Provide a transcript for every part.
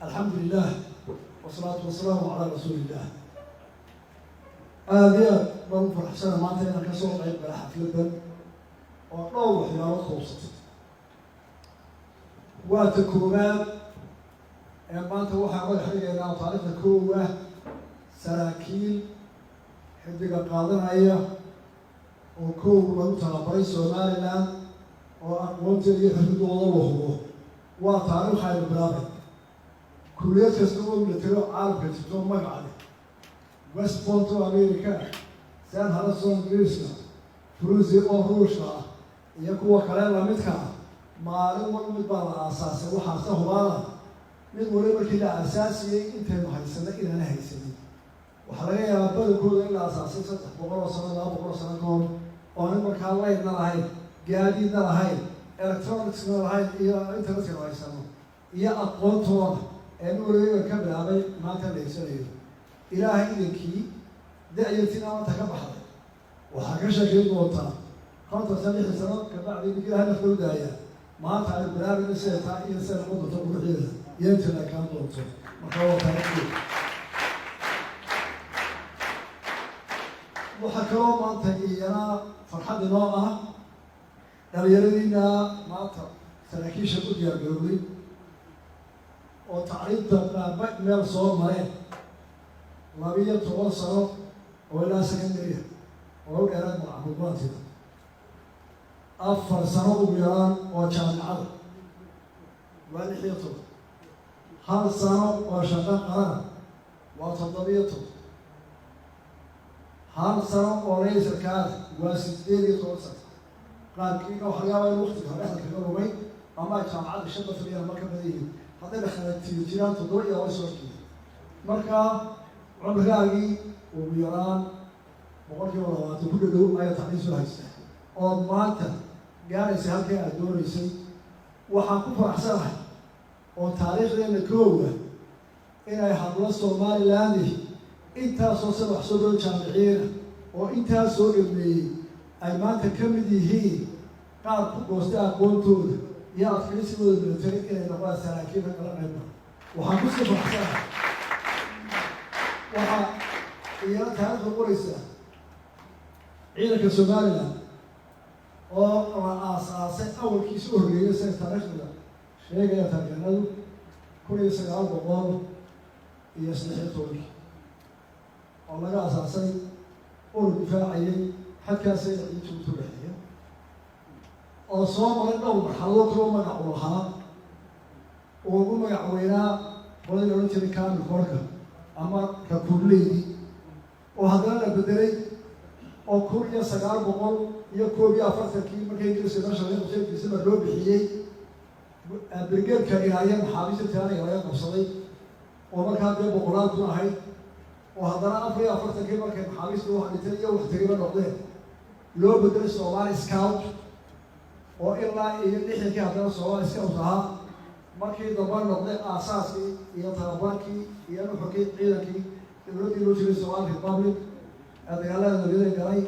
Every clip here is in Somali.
Alxamdu lilah, wasalaatu wasalaamu calaa rasuuli illah. Aada iyo aad baan u faraxsana maanta inaan kasoo qayb gala xafladan oo dhowr waxyaalood koobsatay. Waa ta koowaad ee maanta waxaan madax dhigaynaa taariikhda koowa saraakiil xidiga qaadanaya oo kow lagu tababaray Somaliland oo aqoonteeda iyo xirfadooda la hubo. Waa taariikh aynu bilaabay. Kuliyad kasta oo military oo caalamka jirto magaca leh, West Point oo America, Sandhurst oo Ingiriiska, Frunze oo Ruushka ah iyo kuwa kale lamidka ah, maalin walba mid baa la aasaasay. Waxaase hubaana mid waliba markii la aasaasiyey intaynu haysana inaana haysanin. Waxaa laga yaabaa badankooda in la aasaasay 300 oo sano, 200 oo sano ka hor, oo nin markaa laydna lahayn, gaadiidna lahayn, electronicsna lahayn iyo internetkanu haysano iyo aqoontooda ee nin waliba ka bilaabay maanta la haysanayo. Ilaahay idankii, da-yartiina maanta ka baxday waxaa ka sheekeyn doontaa 50 sano, 60 sano kabacdi, ninka Ilahay nafta u daaya maanta ay bilaabayna siday taa iyo siday noqon doonto quruxdeeda iyo inta la kaan doonto. Marka waa taariikh. Waxaa kaloo maanta iyana farxad inoo ah dhalinyaradiina maanta saraakiisha u diyaar garowday oo tacriibta qaarba meel soo mareen, 12 sano oo ilaa secondary oo u dheeraad magacmudmaantida, 4 sano ugu yaraan oo jaamicada, waa 16, hal sano oo shaqo qarana, waa 17, hal sano oo laysarkaada, waa 18 sano. Qaarkiina waxa laga yaabaa in waktiga hore dhexda kaga lumay ama ay jaamacadda shanta fadhiyaan ma ka badan yihiin. Hadday dhakhaatiyo jiraan, toddoba iyo laba soo horjeeda. Marka cumrigaagii ugu yaraan 20% ku dhadhow ayaa tacliin soo haystaa ood maanta gaaraysa halkii aad doonaysay. Waxaan ku faraxsanahay oo taariikhdeena koowa inay hablo Somaliland intaasoo sana wax soo galo, jaamiciyiina oo intaas soo dhameeyey, ay maanta ka mid yihiin qaar ku goostay aqoontooda iyo adkaysigooda military inay noqdaan saraakiilka kala qayb. Waxaan kusii faraxsanahay, waxaa iyana taariikhda qoraysaa ciidanka Somaliland oo la aas-aasay awalkiisa u horreeyay, sida taariikhda sheegaya taariikhnadu, 1913-kii, oo laga asaasay urur difaacayay xadkaasay ciijuutu dhexeeya, oo soo maray dhowr marxaladood kaloo magac u lahaa, uu ugu magac weynaa qoladii la odhan jiray Kamil Koorka ama rakuurleydii, oo haddana la bedelay, oo 1941-kii markii Ingiriiska meesha laga qabsay December loo bixiyey brigeedka ilaaliya maxaabiista Talyaaniga laga qabsaday, oo markaa dee boqolaal kun ahayd, oo haddana 44-kii markay maxaabiistii wax dhintay iyo wax tegayba noqdeen loo bedelay Somali Scout, oo ilaa iyo 60-kii haddana Somali Scout ahaa, markii dambe noqday aasaaskii iyo tababarkii iyo nuxurkii ciidankii dowladdii loo jiray Somali Republic ee dagaalada noocyada galay.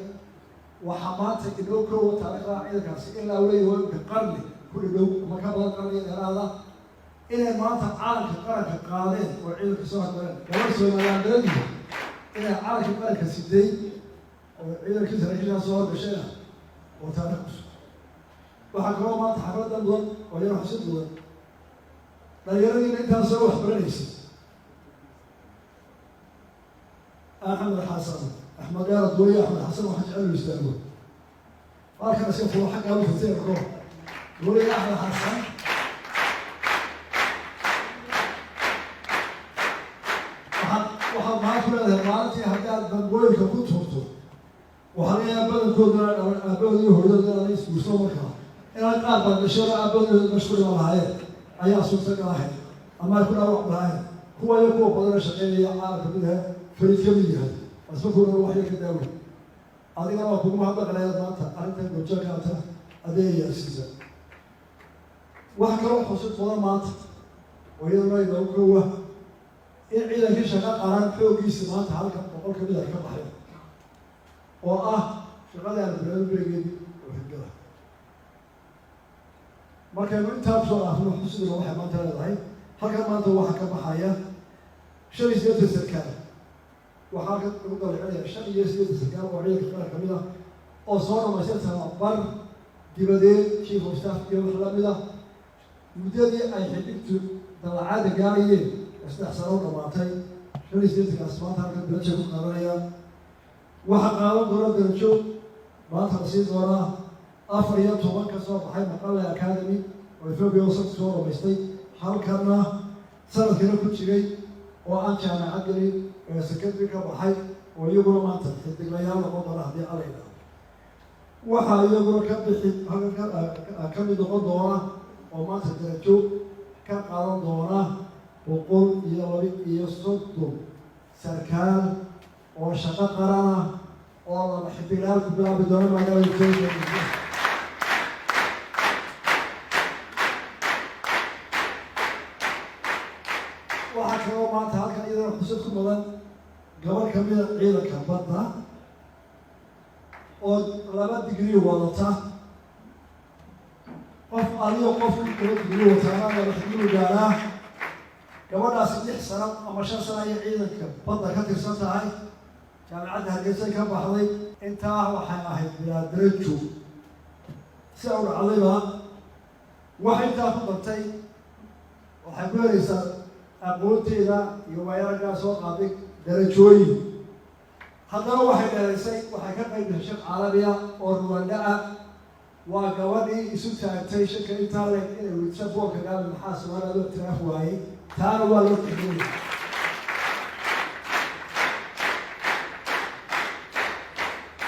Waxaa maanta inoo koowa taariikhda ciidankaasi ilaa uleeyahay imka qarni ku dhadhow ama ka badan qarniga dheeraada inay maanta calanka qaranka qaadeen oo ciidanka soo hormareen. Gabar Somaliland daradii inay calanka qaranka siday oo ciidankii saraakiishaa soo horgashayna oo taariikh cusub. Waxaa kaloo maanta xafladda mudan oo yar xusid mudan dhalinyaradiina intaas soo wax baranaysay. Axmed Xasan, Axmed Gaara Duuliye, Axmed Xasan, waxaan jecel u istaago halkan iska fulo xaggaa u firtay arko Duuliye Axmed Xasan. Waxaad maxaa ku leedahay maalintii haddii aad bangooyinka ku tuurto, waxaa laga yaaba badankooduna aabahood iyo hooyadood inaanay isguurso, markaa inaan qaar baan dhashada aabahood iyo hooyadood mashquuli ma lahaayeen ayaa suurtagal ahayd ama ay ku dhaawac lahaayeen. Kuwa iyo kuwa badana shaqeynaya caalamka mid ahe fariid ka mid yahay asma kuuna wax yar ka daawi. Adigana waa kugu mahadnaqlaya maanta arrintan goobjoogkaata adeegayaasiisa. Waxa kaloo xusid mudan maanta oo iyaduna inoogu kowa in ciidankii shaqo qaran xooggiisi maanta halkan 100 kamid ay ka baxeen, oo ah shaqadii aan bilaabo berigeedii oo hirgala. Markaynu intaa kusoo dhaafno, xusiduna waxay maanta leedahay Halkan maanta waxaa ka baxaya 85 sarkaal. Waxaa halkan lagu dalixinaya 85 sarkaal oo ciidanka qaran kamid ah, oo soo dhamaystay tababar dibadeed, chief of staff iyo wax lamid ah. Muddadii ay xidigtu dalacaada gaarayeen ee 3 sano u dhamaatay, 85-kaas maanta halkan darajo ku qaadanayaan. Waxaa qaadan doona darajo maanta la siin doonaa 14 ka soo baxay Maqale Academy oo Ethiopia oo sanadka soo dhamaystay, halkana sanadkana ku jiray oo aan jaamacad gelin ee secondary ka baxay, oo iyaguna maanta xidiglayaal noqon doona haddii Alla yidhaahdo. Waxaa iyaguna ka bixi halkan ka mid noqon doona oo maanta darajo ka qaadan doona 132 sarkaal oo shaqo qarana oo laba xidiglayaal ku bilaabi doona maadaama Ethiopia. Waxaa kaloo maanta halkan iyadana xusad ku mudan gabadh kamida ciidanka badda oo 2 digrii wadata. Qof adigo qofki 2 digrii wataana laba xidiguu gaaraa. Gabadhaasi 6 sano ama 5 sano ayay ciidanka badda ka tirsan tahay. Jaamacadda Hargeysay ka baxday. Intaa waxay ahayd bilaa darajo. Si u dhacdayba waxay intaa ku dartay, waxay ku helaysaa aqoonteeda iyo waayaraggaa soo qaaday darajooyin. Haddana waxay dheeraysay, waxay ka qayb gashay shir caalamiya oo Ruwanda ah. Waa gabadhii isu taagtay shirka intaa leeg inay weydiisa Paul Kagame, maxaa Soomaaliya loo ictiraaf waayey? Taana waa loo tixgeliyay.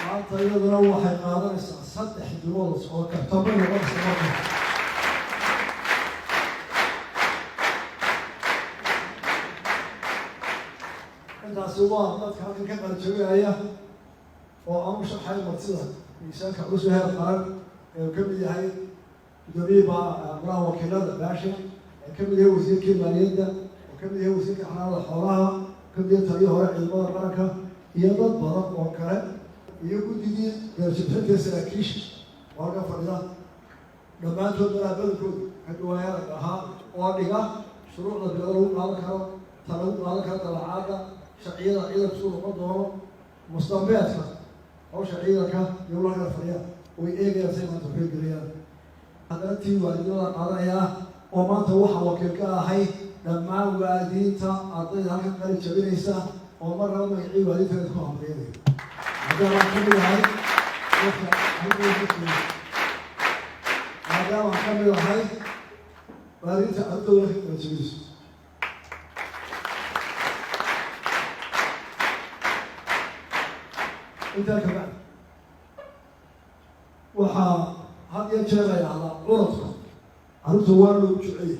Maanta iyaduna waxay qaadanaysaa 3 bilood oo kabtamay noqonaysa marka. Intaasi waa dadka halkan ka qalijabinaya oo aan u sharxay martida miisaanka culus ee heer qaran ee uu ka mid yahay guddoomiyihii golaha wakiilada Baasha, ee ka mid yahay wasiirkii maaliyadda, oo ka mid yahay wasiirka xanaanada xoolaha, ka mid yahay taliya hore ciidamada qaranka iyo dad badan oo kale, iyo guddigii darajo bixinta saraakiisha oo halkan fadhida dhammaantood malaa badankooda ragga ahaa oo dhiga shuruucda bilada lagu qaadan karo, ta lagu qaadan karo dalacaada, sharciyada ciidanka suu noqon doono, mustambeedka hawsha ciidanka iyo ula kala fadhiya way eegayaan say maanta waxay. Haddana tii waalidnimada qaadanayaa oo maanta waxaa wakiil ka ahay dhammaan waalidiinta ardayda halkan qalin jabinaysa, oo mar laba magacii waalidiinta ku hambaliyanayo, maadaama aan kamid ahay dadka maadaama aan kamid ahay waalidiinta ardayda halkan qalin jabinayso. Intaa kabacdi, waxaa had iyo jeer la yidhahdaa curadka carruurta waa loogu jecelyay,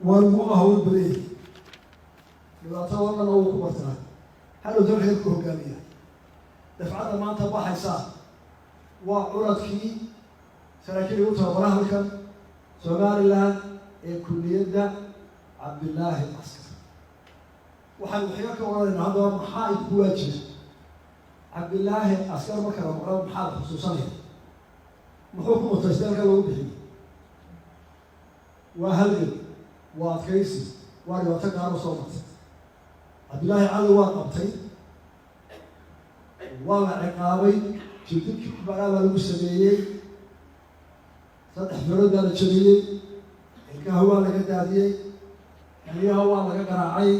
waa lagu hawl badanyay, dhibaatada o dhan wuu ku bartaa, hadhowta reer ku hogaamiya. Dafcadda maanta baxaysaa waa curadkii saraakiil igu tababara halkan Somaliland ee kulliyadda Cabdillaahi Askar. Waxaan waxyo ka odhanaynaa haddaba, maxaa idinku waajiba Cabdillaahi Askar marka la maqlo? Maxaa la xusuusanaya? Muxuu ku mutaystay halka lagu bixiyey? Waa halgan, waa adkaysi, waa dhibaato gaaro soo martay. Cabdillaahi Cali waa qabtay, waa la ciqaabay, jibdibkii kubaraa baa lagu sameeyey, 3 bilood baa la jabiyey, ilkaha waa laga daadiyey, xeryaha waa laga garaacay,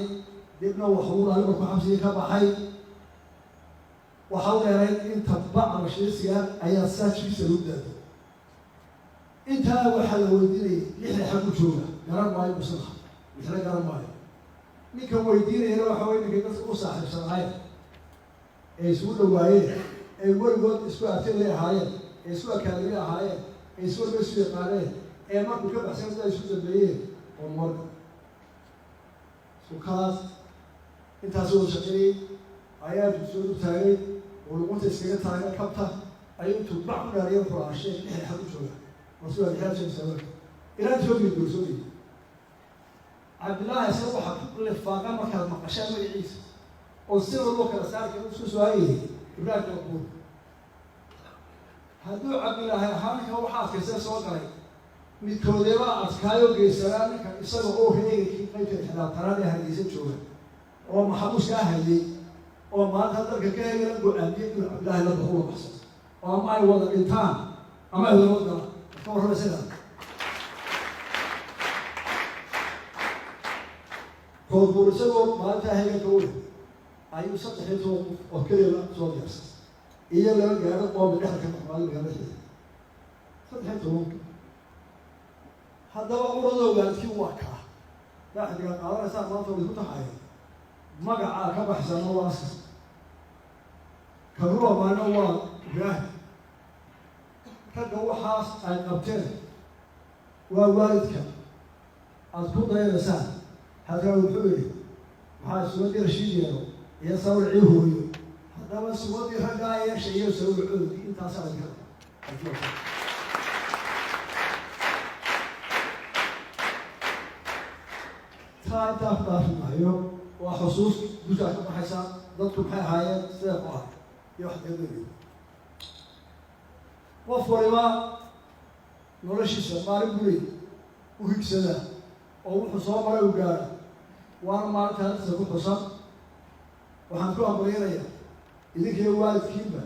dibna waxuu dhalay markuu xabsigii ka baxay. Waxaa u dheerayd inta bacda shiisiga ayaa saajkiisa lagu daadiyey. Intaa waxaa la weydiinayay lixda xag u jooga, garan maayo musada lixda, garan maayo. Ninkan weydiinayana waxa wey ninkay dadka u saaxiibsanaayeen ee isugu dhawaayeen, ee weligood isku artay ahaayeen, ee isku akaadimi ahaayeen, ee is walba isu yaqaaneen, ee markuu ka baxsan sida isu dambeeyeen oo Morgan isku kalaas intaas wada shaqeeyey ayaa intuu soo u taagay oo luqunta iskaga taagay kabta ayuu intuu bac ku dhaariya wuxuu ahaa, sheeg lixda xag u jooga, marsugaa lixdaad sheegaysaa marka ilaa Ethiopia goorsoodayay. Cabdillaahi isaga waxaa ku lifaaqa markaad maqashaan magaciisa oo sida loo kala saari karo isku soo-aayay Ibraahim Gabuur. Hadduu Cabdillaahi ahaa ninka waxaa adkaysee soo galay Midkoodebaa adkaayo geysanaa ninka isaga oo heegankii qaybta 60aad ee Hargeysa jooga oo maxabuuskaa hayay oo maanta dalka ka heegana go-aamiyey inuu Cabdillaahi la baxo, la baxsado, oo ama ay wada dhintaan ama ay wada galaan. Ka warrama sidaa Koonfur, isagoo maalintaa heeganka u leh ayuu 13 qof oo keliya soo diyaarsan iyo laba gaaro oo midhexda ka maqmaaday magaalada 13. Haddaba uradoo waalidkii waa kaa daaxidigaa qaadanaysaa maanta wa isku taxaya, magacaa ka baxsana waa askar, karuamaana waa Ibraahim. Ragga waxaas ay qabteen waa waalidka aada ku dayanaysaan. Halkaa wuxuu yihi, maxaa sumadii Rashiid yeelo iyo sawrcii hooyo? Haddaba sumadii raggaa yeesha iyo sawrcoodii intaasaa idinka. Taa intaa ku dhaafi maayo, waa xusuus dushaa ka baxaysa. Dadku maxay ahaayeen, sidee ku ahay iyo wax kadoonay. Qof waliba noloshiisa maalin guri u higsadaa oo wuxuu soo maray u gaara, waana maalinta halkiisa ku xusan. Waxaan ku ambaliyanayaa idinkiiyo waalidkiinba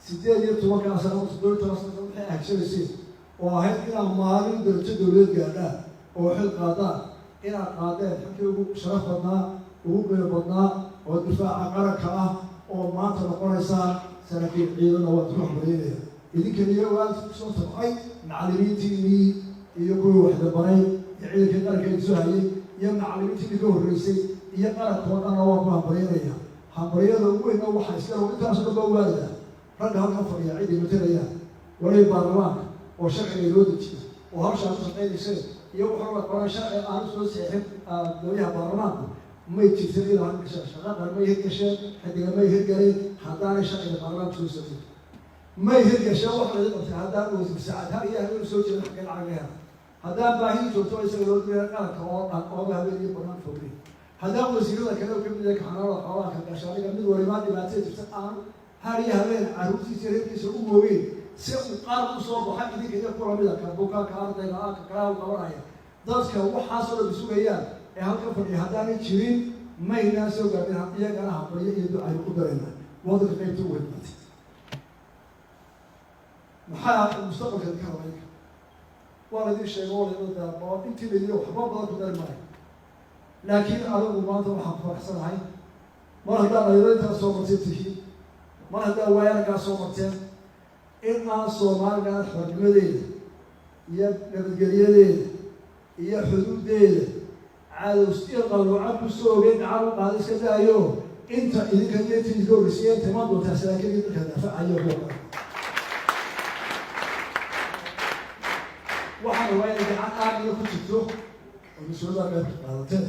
18-kaa sano, 17 sano waxay ahagsanayseen oo ahayd inaad maalin dowlato dowladeed gaadhaan oo xil qaadaan, inaad qaadeen xilkii ugu sharaf badnaa, ugu qiimo badnaa oo difaaca qaranka ah, oo maanta noqonaysaa saraakiil ciidana. Waan isku hambalyanaya idinkan iyo waalidka kusoo tabcay, macallimiintiinii iyo kuwii waxdabaray iyo ciidankii qaranka idinsoo hayay iyo macallimiintii idinka horreysay iyo qarankoo dhanna waan ku hambalyanaya. Hambalyada ugu weyna waxaa iska ro intaasoo dhan baa waalida ragga halkan fadhiya, ciday matalayaan walay baarlamaanka oo sharciga inoo dejiya oo hawshaa ku shaqaynayseen iyo wuxuu la qoray sharci aanu soo seexin goliyaha baarlamaanku may jirtin ilaa shaqa qaran may hirgasheen, xidiga may hirgaleen haddaanay sharciga baarlamaanka soo socin, may hirgasheen. Wax laga qabtay haddaan wasiir Saacad har iyo habeen soo jeeda xaggee lacag laga hela, haddaan baahidii joogto isaga loo diray qaranka oo dhan ooga habeen iyo banaan fogay, haddaan wasiirada kale oo kamid yahay kaxanaanada xoolaha, ka gashaaniga, mid walibaa dhibaatada jirta aanu har iyo habeen carruurtiisa, reerkiisa u moogeen si uu qaar usoo baxa idinka iyo kula mida, ka bukaanka, ardayga ah, ka kalaa u qabanaya dadka, waxaasoo dhan sugayaan ee halka fadhiya haddaanay jirin maynaan soo gaadhin. Iyagana hambalyo iyo ducaynu u darayna. Wadanka qaybta ugu hidmaatay, maxaa mustaqbalka idinka raba idinka? Waa laydin sheego, waa laydin daaba intii laydin, waxba badan ku dari maayo. Laakiin anigu maanta waxaan ku faraxsanahay mar haddaa dhalinyaro intaa soo martay tihiin, mar haddaa waayarkaa soo marteen, in aan Somaliland xornimadeeda iyo nabadgelyadeeda iyo xuduuddeeda cadow iyo qalluuca kusoo ogeyn gacan u qaada iska daayo. Inta idinka iyo inta idinka horreysay inta imaan doontaa saraakiil iyo dadka daafacayo kuwa kale, waxaan rabaa inay gacan aamiga ku jirto oo mas-uuliyadda qaybka qaadateen.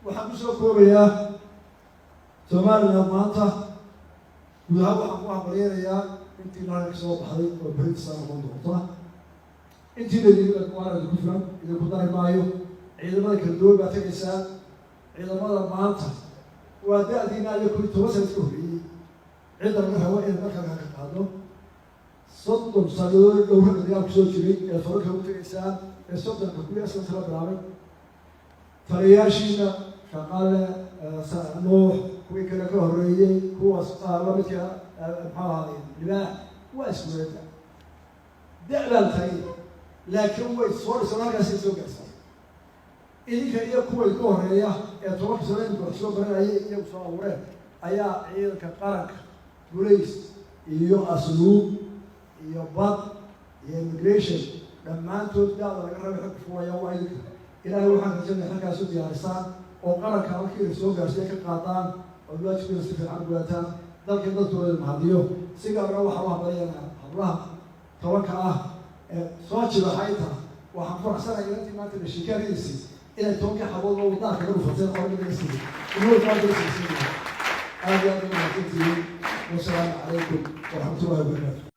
Waxaan kusoo koobayaa Somaliland maanta guud ahaan waxaan ku hambalyeynayaa intii naga kasoo baxday oo berita noqon doonta. Intii laydin waana idinku filan, idinku dari maayo. Ciidamada kala duwan baa tegaysaa. Ciidamada maanta waa da-diina iyo 11 sana iska horreeyey. Cidda laga rabo inay dalka ka qaado 30 sanadood dhowrada dagaal kusoo jiray ee faranka u tegaysaan ee 30-ka kuwii aslanka la bilaabay, taliyayaashiina Shaqaale, Nuux, kuwii kale ka horreeyey, kuwaas lamidka, muxuu ahaay, Libaax, waa isweeda da-baan tahay, laakiin way soo dhisan halkaasay soo gaarsiiyeen. Idinka iyo kuway ka horreeya ee 10-ka sano imika wax soo baranayay iyagu soo abuureen ayaa ciidanka qaranka, bulays iyo asluub iyo bad iyo immigration, dhammaantood daada laga rabay xagga fuulaya waa idinka. Ilaahay waxaan rajaynaya halkaas u diyaarisaan oo qaranka halkii la soo gaarsiiya ka qaadaan ood waajibkiina si fiican gudataan, dalkii dadkooda mahadiyo. Si gaarna waxaa u hambalyaynaa hablaha 10-ka ah ee soo jibaxayta. Waxaan faraxsanaya inantii maanta la sheekaanadiisii inay 10-kii xabood oo waddaha kaga dhufateen oo laga siiyey aad iyo aad u mahadsantihiin. Wasalaamu calaykum waraxmatullahi wabarakaatu.